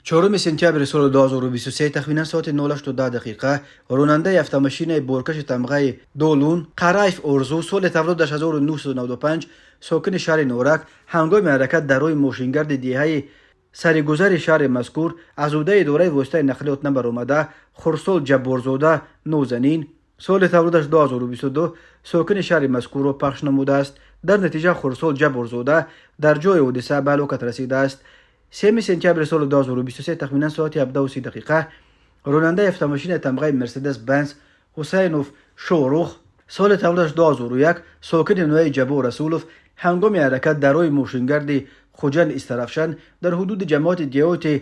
4 сентябри соли 2023 тахминан соати 08:10 ронандаи автомашинаи боркаши тамғаи Долун Қараев Орзу, соли таваллудаш 1995, сокини шаҳри Норак, ҳангоми ҳаракат дар роҳи мошингарди деҳаи саригузари шаҳри мазкур аз ӯҳдаи идораи воситаи нақлиёт набаромада, Хурсол Ҷабборзода Нозанин, соли таваллудаш 2022, сокини шаҳри мазкурро пахш намудааст. Дар натиҷа Хурсол Ҷабборзода дар ҷои ҳодиса ба ҳалокат расидааст. 3 сентябри соли 2023 тахминан соати 17:30 ронандаи автомашинаи тамғаи Мерседес Бенз Ҳусайнов Шорух, соли таваллудаш 2001, сокини ноҳияи Ҷаббор Расулов, ҳангоми ҳаракат дар роҳи мошингарди Хуҷанд Истаравшан дар ҳудуди ҷамоати деҳоти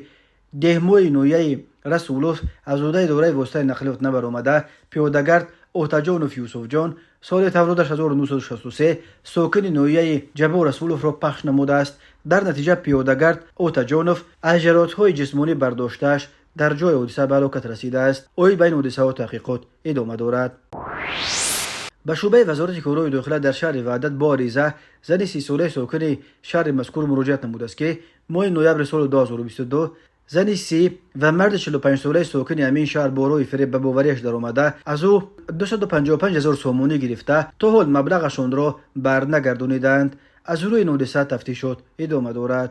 Деҳмои ноҳияи Расулов аз ӯҳдаи идораи воситаи нақлиёт набаромада, пиёдагард Отаҷонов Юсуфҷон, соли таваллудаш 1963, сокини ноҳияи Ҷаббор Расуловро пахш намудааст. Дар натиҷа пиёдагард Отаҷонов аз ҷароҳатҳои ҷисмонӣ бардоштааш дар ҷои ҳодиса ба ҳалокат расидааст. Оид ба ин ҳодисаҳо таҳқиқот идома дорад. Ба шӯъбаи Вазорати корҳои дохила дар шаҳри Ваҳдат бо ариза зани 30-солаи сокини шаҳри мазкур муроҷиат намудааст, ки моҳи ноябри соли 2022 зани 30 ва марди 45-солаи сокини ҳамин шаҳр бо роҳи фиреб ба бовариаш даромада, аз ӯ 255 ҳазор сомонӣ гирифта, то ҳол маблағашонро барнагардонидаанд. Аз рӯи ин ҳодиса тафтишот идома дорад.